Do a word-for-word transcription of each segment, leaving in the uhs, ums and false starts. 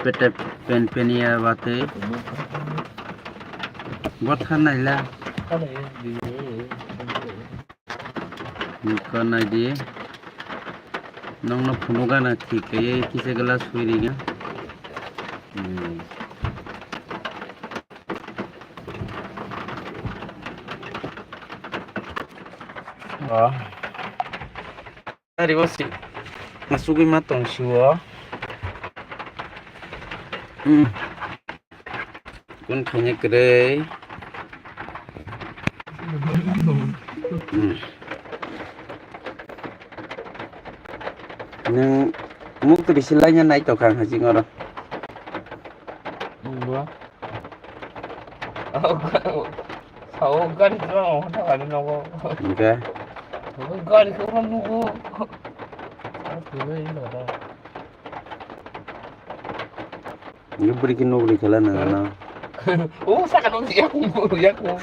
Pete pen penia bate. Botha naila. Nukha naidi. Nongno phunukgana thik khe kisa glass sui ringa. Hmm. Oh. Ari o si. Masugwi ma tong si o. Hmm. Kun khaina kwrwi. Hmm. Nwng muk twi si laina nai tokha ang hajing oro. Nungbo. Sao gari khe ang hota kani nogo. Hingke? Gari khe ang nugo. Ang twi bai no da. Hingke bwrwi khe nugri khala nang ano. O saka no yakung yakung.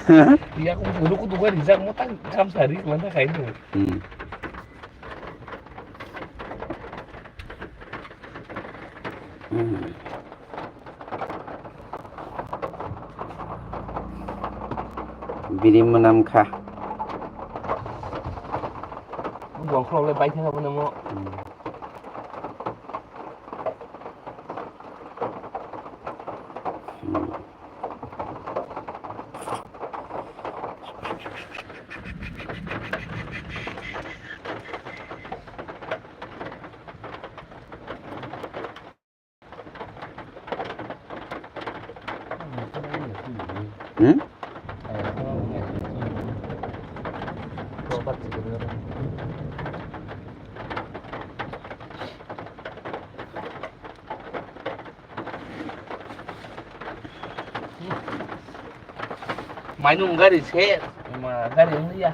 Yakung ruku duga rijak mo tang kam sari klan ta khai no. Hmm. Hmm. Biri mwnam kha. Bongkhorok le bai thang abo namo. Hmm. Hmm. Hmm? Mainung gari se, ma gari wngya.